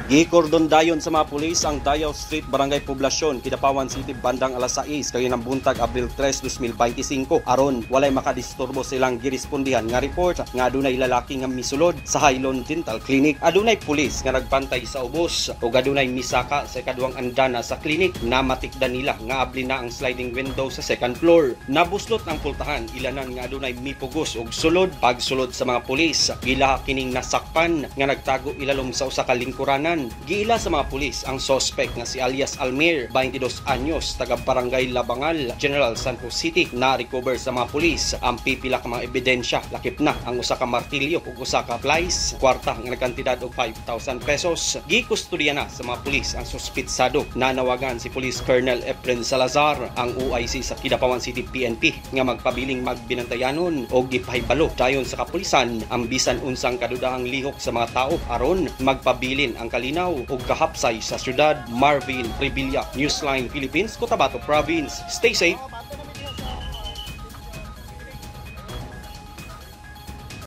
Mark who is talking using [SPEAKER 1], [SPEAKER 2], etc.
[SPEAKER 1] Gikordon dayon sa mga pulis ang Dayaw Street, Barangay Poblacion, Kidapawan City bandang alas 6 kaninang buntag, Abril 3, 2025, aron walay makadisturbo sa ilang girespondihan nga report nga adunay lalaki nga misulod sa Highland Dental Clinic. Adunay pulis nga nagbantay sa ubos ug adunay misaka sa ikaduhang andana sa clinic. Namatikdan nila nga abli na ang sliding window sa second floor. Nabuslot ang pultahan, ilanan nga adunay mipugos og sulod. Pagsulod sa mga pulis, gila kining nasakpan nga nagtago ilalom sa usa ka lingkuranan. Giila sa mga pulis ang suspect nga si alias Almir, 22 anyos, taga Barangay Labangal, General Santos City. Na-recover sa mga pulis ang pipila ka mga ebidensya, lakip na ang usa ka martilyo ug usa ka plies, kwarta nga nagkantidad og 5,000 pesos. Gikustodiya na sa mga pulis ang suspitsado. Nanawagan si Police Colonel Efren Salazar, ang OIC sa Kidapawan City PNP, nga magpabiling magbinantayanon o gipahibalo dayon sa kapulisan ang bisan unsang kadudahang lihok sa mga tao aron magpabilin ang kalinaw ug kahapsay sa syudad. Marvin Revilla, Newsline Philippines, Cotabato Province. Stay safe.